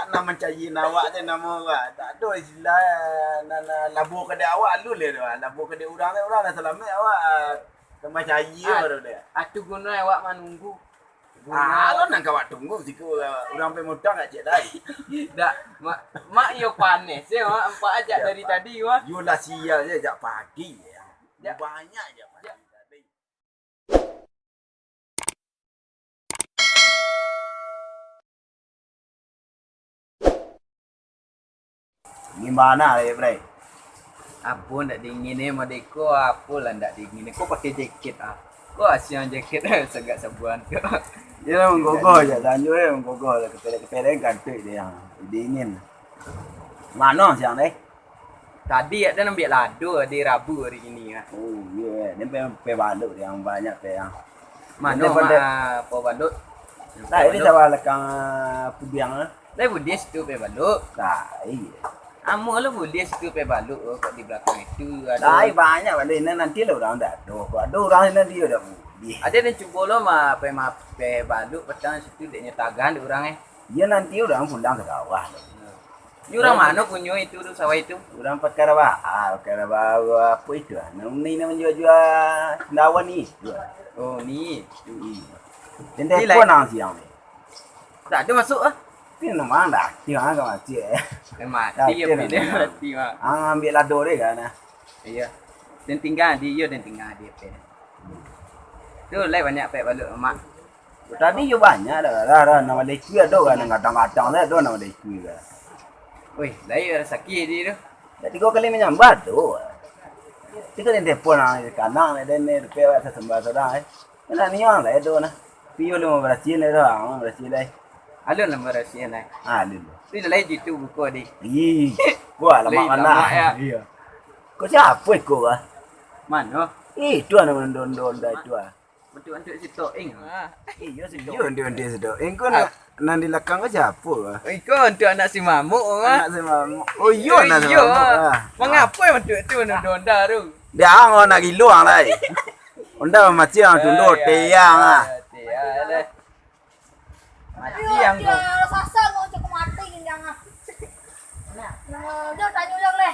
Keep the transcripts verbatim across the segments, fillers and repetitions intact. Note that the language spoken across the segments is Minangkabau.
Nan mancari awak tu namo awak. Tak ado istilah nan, nan labo ka dek awak alun lai tu. Labo ka dek urang tu, urang lah salamaik awak. Tambah cari baru dek. Atu guno awak manunggu. Ah, kalau nan ka awak tunggu siko urang pai mutang ka cek lai. Dak, mak, mak iyo paneh. Saya mak empat ajak dari tadi wah. Yo lah sia je jak pagi. Banyak jak pagi tadi. Gimana, Bre? Apo ndak dingin ni, Madeko? Apo lah ndak dingin ni? Ko pakai jaket ah. Ko asiang jaket sagak sabuan tu. Dia lah menggogoh je, tanjung dia menggogoh lah. Kepelek-kepelek kantuik dia yang dingin. Mano siang ni? Tadi ado nan ambiak lado di Rabu hari kini ah. Oh, iyo, eh. Dia pai, pai balok yang banyak pai yang. Mano mak, ah, pai balok? Nah, ini sawah lakang, ah, pudiang ah. Lai buliah situ pai balok. Nah, iyo. Amuah lo buliah situ pai balok, oh, kok di balakang itu ado. Lai banyak balok, ini nanti lo urang dak ado. Kok ado urang ini dia dak buliah. Ado nan cubo lo ma-, pai ma-, pai balok patang situ dek nyo tagah dek urang eh. Iyo nanti urang pulang ka sawah. Iyo, urang mano punyo itu tu, sawah itu? Urang Pakarabaha, Pakarabaha apo itu ah. Nan ni nan manjua-jua sendawan ni itu ah. Oh, ni. Hmm. Tendai pun nang siang ni. Tak ado masuk ah. Ni memang dah, tiang ka mati eh. Eh, mati yo, mati mah. Ah, ambiak lado deh kan ah. Iyo. Den tingga di, iyo, den tingga di ape. Tu lai banyak pek balok mak. Tadi yo banyak dah, dah, dah, nan malekui ado kan, nan gadang-gadang tu ado nan malekui kan. Wih, lai rasaki di tu. Dah tigo kali manyambah tu. Tigo ni telepon ah, kanang ni, den ni, rupiah awak sasambah sorang eh. Nak niang lai ado nah. Piyo limo barasian lai tu, ah, barasian lai. Alun lah barasian lai. Ah, alun lah. Tu lai jitu buko di. Ih, wah, lamak mana? Lamak, ya. Iyo. Ko siapo iko ah? Mano? Ih, itu anak Honda-Honda itu ah. Bantuak-bantuak si Toing. Iyo, si Toing. Iyo, bantuak-bantuak si Toing. Ko nak, nan di lakang ko siapo ah? Iko bantuak anak si Mamuk ah. Anak si Mamuk. Oh, iyo, anak si Mamuk ah. Mangapo bantuak tu Honda-Honda tu? Dia ang nak gilo ang lai. Honda mati ang tundo, tiang ah. Tiang lah. Mati ang tu. Sasar kau cakap mati ni ang ah. Nah, dia tanyo lang leh.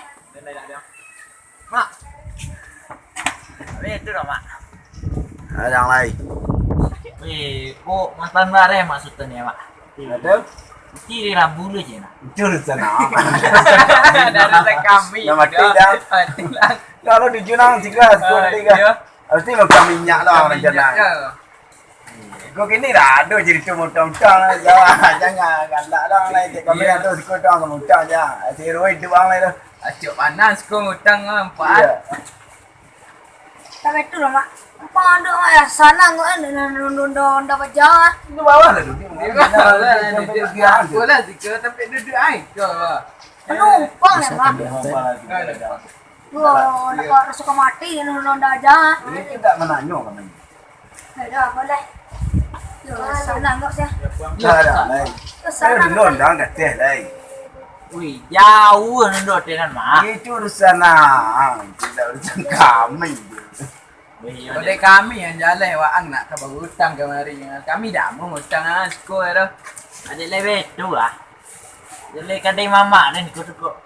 Mak. Habis tu dah, Mak. Yang lain. Weh, kok mantan bareh maksudnya, Mak? Ada? Mesti di Rabu lu je nak. Itu urusan apa? Dari kami. Nama tidak? Kalau di Junang tiga, sepuluh tiga. Pasti makan minyak lah rencana. Kau kini dah ada cerita mutang-mutang lah. Jangan, jangan galak lah. Nanti kami ada suka tu mutang je. Zero itu bang lah tu. Acok panas kau mutang lah, empat. Tapi tu lah, Mak. Apa ada, Mak, ya? Sanang kau kan dengan ronda-ronda baja. Itu bawah lah duduk. Di bawah lah duduk. Sampai duduk aja. Apalah, tiga sampai duduk aja kau. Penumpang ya, Mak. Penumpang lah, tiga lah. Wah, nak rasa kau mati dengan ronda-ronda aja. Ini tidak menanyo kami. Ada apa lah? Yo, sanang kau sih. Dah, dah, lain. Sanang. Belum dah kateh lain. Wih, jauh nunduk tenan mah. Itu urusan ang, tidak urusan kami. Wih, yo, dek kami yang jaleh, waang nak ka bautang kamari. Kami dah mau utang ah, siko tu. Adik lebe tu ah. Jaleh kadai mamak ni, kok tu kok.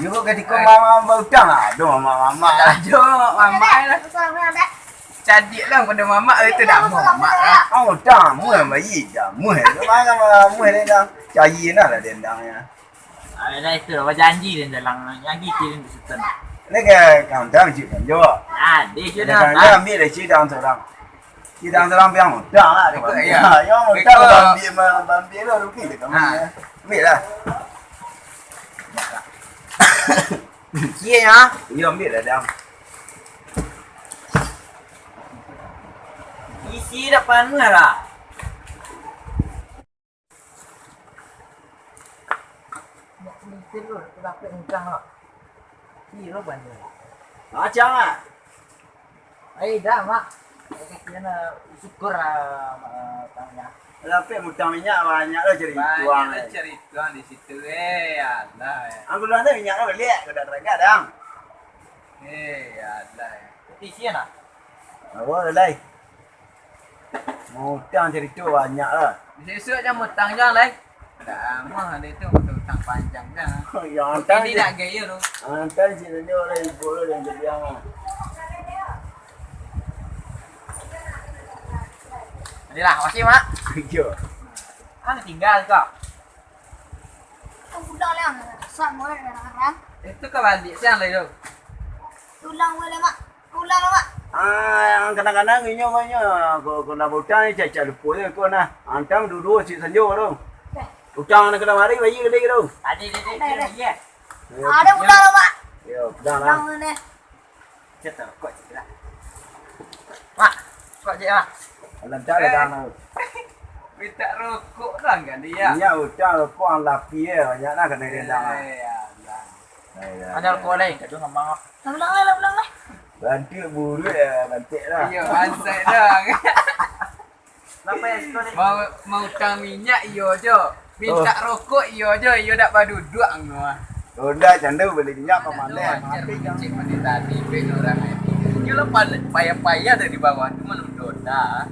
Yo, kok katiko mamak bautang lah. Aduh, mamak-mamak lah. Aduh, mamak lah. Susah, Mak. Cadik lah pada mamak tu dah, mamak lah. Oh, dah, muah bayi dah. Muah tu mana mamak ni dah. Cari nah lah dendangnya. Ah, dah itu lah, bajanji dia dalam lagi kirim ke Sultan. Ni ke kawan-kawan cik kan jawab. Ah, dia sudah. Dia ambil dari cik dalam seorang. Cik dalam seorang piang mudah lah. Ikut, ya. Ya, mudah. Ikut. Ambil, ambil lah, rugi dia kamu. Ah. Ya. Ambil lah. Kira ya. Ya, ambil lah, Dam. Isi dah panuh lah. Macam ah. Eh, dah, Mak. Kena syukur lah, Mak, tanya. Lapik mutang minyak banyak lah cerita. Banyak lah cerita di situ, eh, alah, eh. Angku luar tu minyak lah balik, kau dah terangkat, Dang. Eh, alah, eh. Isi lah. Awak lah, Lai. Mau utang cerita banyak lah. Besok-besok jangan utang, jangan, Lai. Dah lama dia tu, betul utang panjang dah. Oh, ya, Tapi antang dia je. Nak gaya tu. Antang je dia orang ibu tu yang jadi anak. Adalah, makasih, Mak. Yo. Ah, tinggal kau. Udah lah, sak mulai sekarang. Itu kau balik siang lah itu. Tulang boleh, Mak. Tulang, Mak. Ah, yang kadang-kadang inyo banyak. Kau, kau nak utang ni, cacak lupa je kau nah. Antang dulu si sanjo tu. Eh. Utang nak kena mari, bayar dia tu. Ada, ada, ada, ada. Ada pulang lah, Mak. Yo, pulang lah. Pulang ni. Cek rokok cek lah. Mak, kok cek, Mak? Alam tak ada Eh. Dah. Minta rokok lah kan dia. Iya, utang rokok ang lapi eh, banyak lah kena rendang ah. Eh, alah. Ayo, ayo, Ada ayo. Rokok lain, kadu ngambang ah. Pulang lah, pulang lah. Bantik buruk ya, bantik lah. Iya, bantai dah. Mau, mau utang minyak, iyo jo. Minta Oh. rokok, iyo jo. Iyo dak baduduak anu ah. Honda cando beli minyak Anu pamanah. Ajar mangecek mandi tadi, ben orang ni. Iyo lah pal-, payah-payah dari bawah tu manuntut Honda.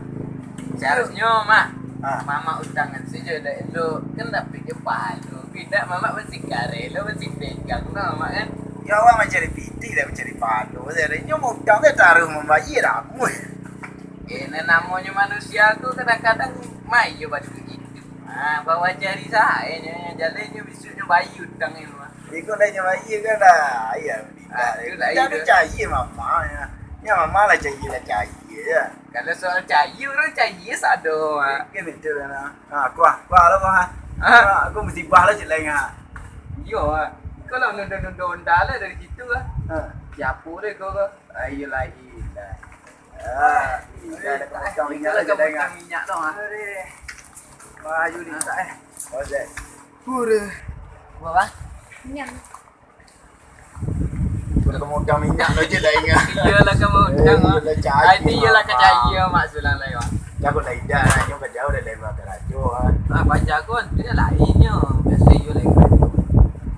Seharusnyo mah, Ah. mamak utangan sajo dak elok. Kan dapik je pahalo. Tidak mamak basikareh lo, basitegang tu mamak kan. Ya awak mancari pitih dak mancari pahalo. Seharusnyo mau utang tu taruh mambayar ramuh. Eh, nan namonyo manusia tu kadang-kadang mai jo baduit itu. Ha, bawa jari sae nyo, jaleh nyo bisuak nyo bayia utang nyo mah. Iko lai nyo bayia kan dah. Iya, Ah, tidak. tu lai Tidak tu. Ada cair mama ya. Ya mama lah cair lah cair ya. Kalau soal cair, orang cair sado, ah. Kan itu kan. Ah, kuah, kuah lah kuah. Ah. Kuah, aku musibah lah jeleng ah. Iyo, ah. Kalau nunda-nunda onda lah dari situ ah. Ha. Siapa deh kau kau? Ayolah, ilah. Ah, Dah ada kau kau minyak lah, kau jeleng ah. Minyak dong ah. Aduh. Wah, ayu ni tak eh. Oh, Zek. Pura. Apa, Bang? Minyak. Udah kamu utang minyak tu je dah ingat. Iyalah kamu utang, Eh, Mak. udah cari, Ah, itu iyalah Mak. Kacaya, Mak, sulang lah, Mak. Jago lah idah lah, nyo ka jauh dah lebar karajo, ah. Ah, paja aku kan, dia lain nyo. Biasa iyo lain karajo.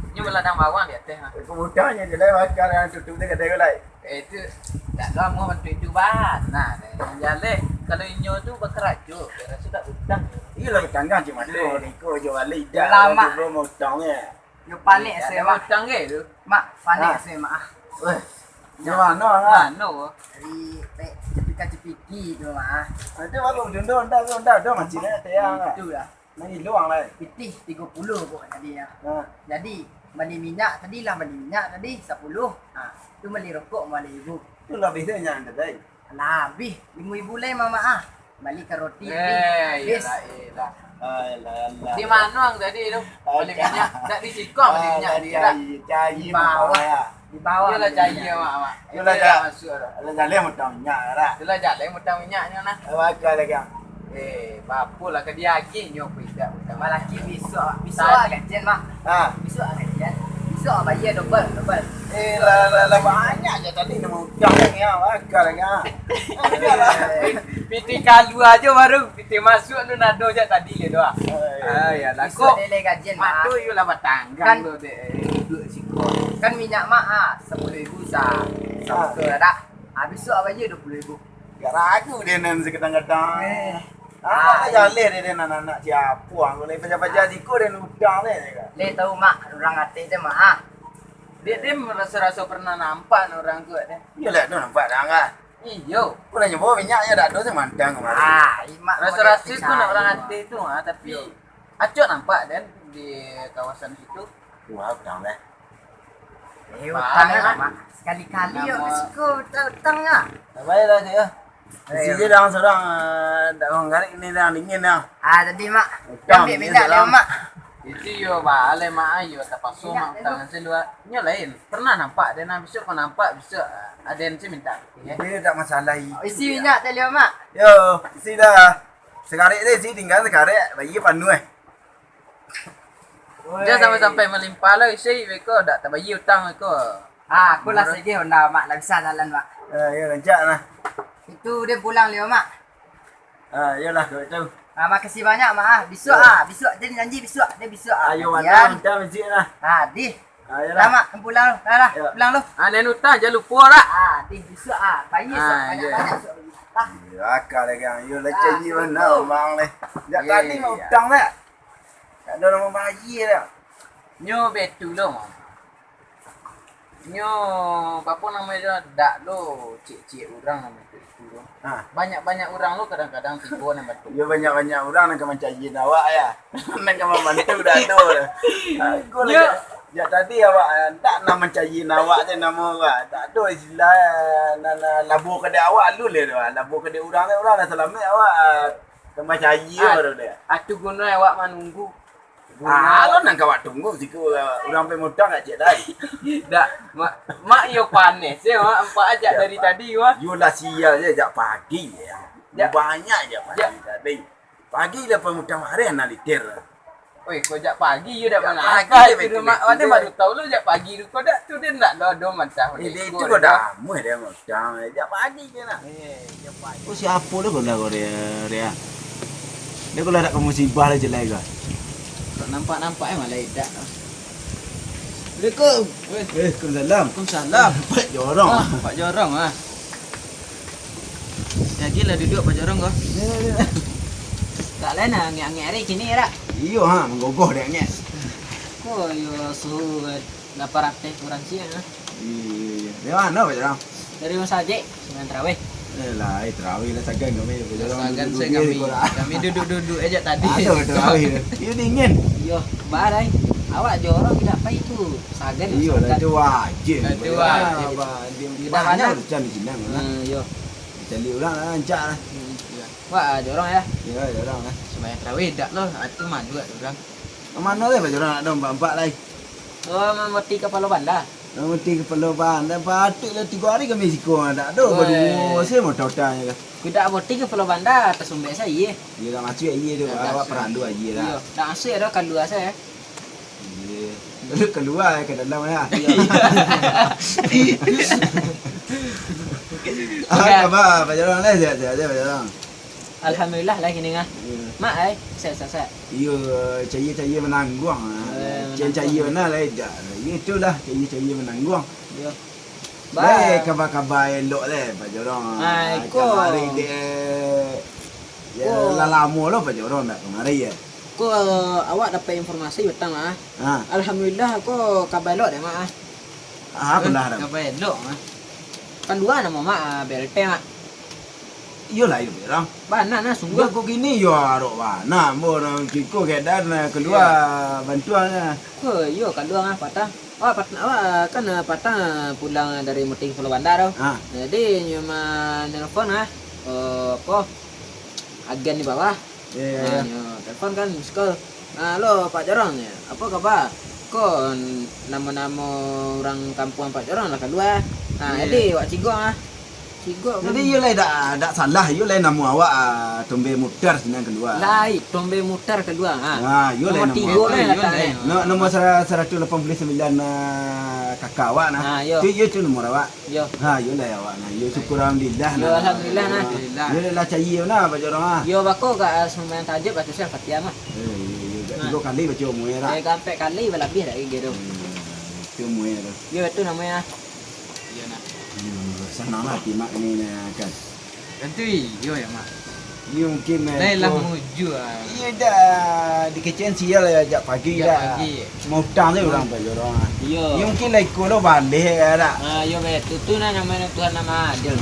Nyo beladang bawang di ateh, ah. Aku utang je lah, bakal yang tutup dia kata aku lah. Eh, itu tak lama bantu itu, Bang. Nah, yang jaleh, kalau inyo tu bakarajo, dia rasa tak utang. Iyalah, bertanggang cik mata, Boleh. orang iko je balik dah. Lama. Orang tu belum utang, eh. Yo panik Eh, saya, ada Mak. Utang ke tu? Mak, panik Ah. saya, Mak. Weh, di mana, Mak? Mano? Dari, eh, cepika-cepiki tu, Mak. Nanti baru dundun, dah, dah, dah, dah, macam mana, tiang, Mak? Itulah. Nang iluang, lah. Pitih tigo puluh kok tadi, ya. Ha. Jadi, bali minyak tadi lah, bali minyak tadi sapuluh. Ha, tu bali rokok, bali ibu. Tu lah bedanya, Mak, tadi. Alah, abih limo ribu lai, Mamak, ah. Bali ka roti, Eh, bali. Habis. Iyalah, iyalah. Alah, alah. Di mano ang tadi tu? Bali minyak. Tak di siko bali minyak dia, tak? Cari, cari Di bawah. Mamak, ya. Di bawah Iyalah, bali cari minyak. Mak, Mak. Iyalah, Itu dah dah. Masuk dah. Alah, jaleh utang minyak, dah. Itulah jaleh utang minyaknyo nah. Eh, bakal lagi, ah. Eh, bapo lah ka diagih nyo, Mak. Malaki bisuak, bisuak Tadi. ah gajian, Mak. Ha. Bisuak ah gajian. Bisuak ah bayia dobel, dobel. Eh, lah, lah, lah, banyak je tadi namo utang ni, ah, bakal lagi, ah. Piti kalua ajo baru, piti masuak tu nado je tadi je tu, ah. Eh. Ah, ya lah. Bisuak Kok dele gajian, Mak. Mak tu iyolah batanggang Kan tu, dek. Duduk siko. Kan minyak Mak, ah, sapuluh ribu sa-, Ah. sabotol ado. Ah, bisuak ah bayia dua puluh ribu. Gak ragu dia nan sakadang-kadang. Eh. Ah, Ah, jaleh dia, dia nan anak siapo, ah. Kalau paja-paja Ah. siko dia utang dia, dia kan. Leh tahu, Mak, urang ateh dia, Mak, ah. Dia, dia merasa-rasa pernah nampak urang tu, dia. Iyolah, tu nampak dah, kan. Iyo. Aku dah nyoba minyaknyo dak ado tu mantang kemarin. Ah, Mak Rasa-rasa model tu nak urang kecil. Ateh tu, ah, tapi Yo. acok nampak dan di kawasan situ. Wah, utang dah. Eh, Bah, utang lah, Mak. Sekali-kali yo Nama- ke siko utang, utang lah. Tak payah lah, cik, ya. Eh, Isi je dah sorang, ah, tak manggarik ni dah, dingin dah. Ah, tadi, Mak. Utang Ambil dingin minyak dah, dalam. Mak. Itu yo, balai, Mak, yo, terpaksa, Minyak Mak, dulu. Utang hasil dua. Nyo lain. Pernah nampak, dan habis tu kau nampak, besok, ah, ada yang mesti minta. Ya. Dia tak masalah itu. Isi minyak tadi, Mak. Yo, isi dah. Sekarek deh, isi tinggal sekarek. Bayi panuh, eh. Jan sampai-sampai malimpah lah isi beko, dak tabayia utang beko. Ah, aku lah Nah. Sagih onda, Mak, lah bisa jalan, Mak. Eh, ya, rancak lah. Itu dia pulang liau, Mak. Ah, iyalah, kalau itu. Ah, makasih banyak, Mak, ah. Besok, Ya. ah, besok dia janji besok, dia besok, ah. Ayo, Janjian. Malam, kita masjid lah. Ah, dih. Ah, iyalah. Dah, Mak, pulang lu. Dah, dah, Ya. pulang lu. Ah, lain utang, jangan lupa, dak. Ah, dih, besok, ah. Bayar, Ah, besok, iya. banyak-banyak besok. Ah. Ya, akal lagi, ah. Yo, lah Ah, janji mana, Mak, leh. Sejak Iya, tadi, Mak, iya. utang, dak? Ado namo bayi dak? Nyo betu lo, Mam. Nyo, apo namo nyo, dak lo, ciek-ciek urang namo tu, itu lo. Ha. Banyak-banyak urang lo kadang-kadang tibo nan bantu. Yo, banyak-banyak urang nan ka mancari awak, ya. Nan ka mambantu dak ado lah. Aku lah Yo. jak, jak tadi awak, eh, dak nak mancari awak je namo awak. Dak ado istilah, eh, nan, nan labo ka dek awak, alun leh tu. Labo ka dek urang, urang lah salamaik awak, eh, ka mancari Ah, baru dek. Atu guno awak manunggu. Ah, lo nan ka awak tunggu siku, eh, urang pai mutang dak cek lai. Dak, mak, mak iyo paneh, se, mak, nampak ajak Ya, dari Pak. tadi, wah. Yo lah sia je, jak pagi je. Jak. Banyak je pagi Jak. tadi. Pagi lah pai mutang bareh anam liter. Oi, kau jak pagi, yo dak Jak manakah pagi itu dah mak. Mak, mak baru tahu lo jak pagi tu. Kau dak tu dia ndak lo ado mantah. Eh, dia itu kau dah muah dia mutang. Jak pagi je nak. Eh, jak pagi. Oh, siapo lo kau dah kau dia, dia? Dia kau lah dak ka musibah lah jelai kau. Kau nampak-nampak eh malah idak. Assalamualaikum. Eh, Waalaikumsalam. Waalaikumsalam. Pak Jorong. Ah, Pak Jorong ah. Lagi lah duduk Pak Jorong ko. Ya, ya. Tak lain lah, angek-angek hari kini, rak. Iyo, ha, manggogoh dek angek. Ko, iyo, suhu lapan ratus kurang siang, ah. Iyo, iyo, iyo. Dari mano, Pak Jorong? Dari rumah sajik, sembahyang tarawih. Eh, lah, eh, tarawih lah sagan kami, Pak Jorong. Sagan duduk-duduk kami. Kami duduk-duduk aja tadi. Aduh, tarawih. Iyo, dingin. Iyo, barai. Awak Jorong tidak pai tu. Sagan. Iyo, lah, sagan. Itu wajib. Itu wajib. Bah, di, Tidak banyak banyak. urusan di sini, mana? Hmm, iyo. Cari urang lah, rancak lah. Hmm, iyo. Wah, Jorong ya. Iyo, Jorong lah. Sembahyang tarawih dak lo, atu malu kat urang. Ka mano lai, Pak Jorong, nak dong, bampak lai? Oh, mamoti kapalo banda. Mamoti kapalo banda, patuik lah tigo hari kami siko, dak ado, Woi. baduo se mototang je. Ku dak moti kapalo banda, tasumbek se aia. Iyo, dak masuak aia tu, Dak awak masuak. perandu aia dah. Iyo, dak masuak ado, kalua se. Iyo. Lalu kalua ka dalam lah. Iyo. Ah, Oke. kaba, Pak Jorong lah, sihat-sihat je, Pak Jorong. Alhamdulillah lah kini ngah. Iyo. Mak ai, sehat-sehat. Iyo, cayia-cayia manangguang lah. Eh, Cayia-cayia manangguang. bana lah, dak. Iyo, itulah, cayia-cayia manangguang. Iyo. Baik, Ba- kaba-kaba elok lah, Pak Jorong. Ai, Ai, ko. kamari dek, ya, Ko. lah lamo lo Pak Jorong dak kamari ya. Ko, awak dapat informasi patang, ah. Ha. Alhamdulillah, ko kaba elok dek, Mak, ah. Ah, apolah, Ram? Kaba elok, ah. Kalua namo, Mak, ah, B L T, Mak. Iyolah, iyo, Ram. Bana, nah, sungguah. Dak ko kini, yo, arok bana, ambo, Ram, kiko keadaan, ah, kalua Iyo. bantuan, ah. Ko, iyo, kalua, ah, patang. Awak pat-, awak, ah, kan, ah, patang, ah, pulang dari muting Pulau Banda tu. Ah. Jadi, nyo ma-, nelpon, ah, eh, apo, agen di bawah. Iyo, iyo, Ah, iyo. nyo telepon kan, miss call. Ah, "Halo, Pak Jorong," nyo. "Apo kaba?" Ko, n-, namo-namo urang kampuang Pak Jorong lah kalua. Ah, Iyo. jadi wak cigok ah. Cigok kan. Jadi, iyo lai dak, dak salah, iyo lai namo awak, ah, Tombe Mutar sinan kalua. Lai, Tombe Mutar kalua. Ah. Ah, iyo lai Nomor namo tigo awak. lai Iyo datang lai. eh. No-, nomor sara-, saratuih lapan puluah sambilan, ah, kakak awak nah. Ah, iyo. Tu, iyo tu nomor awak. Yo. Ha, yo lah awak nah. Yo, syukur alhamdulillah Yo, nah. alhamdulillah nah. Alhamdulillah. Yo lah cayia nah, Pak Jorong ah. Yo, bako ka, ah, sumbayang tahajud, baco surah Al-Fatihah mah. Eh, yo, yo, dak Nah. tigo kali baco muai lah. Eh, ka ampek kali balabih dak gigi tu. Hmm, itu muai tu. Yo, itu namonyo. Iyo nah. Hmm, sanang lah hati mak ni nah, kan. Tantu iyo ya, Mak. Iyo mungkin, eh, Lain lah ko mujua. Iyo dah, dikecekan sial ya, jak pagi Jak dah. pagi. Mautang tu urang Pak Jorong ah. Iyo. Iyo mungkin lah iko lo baleh ya dak. Ah, iyo bae. Tu, tu nah namonyo Tuhan nan adil.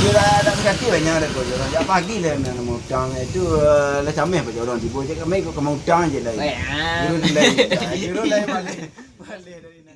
Iyo dah, dak sakati banyak dah Pak Jorong. Jak pagi lah nan mautang itu, eh, lah cameh Pak Jorong tibo je kami ko ka mautang je lah. Bae, ah. Dulu lah, dulu lah baleh. Baleh dari nan.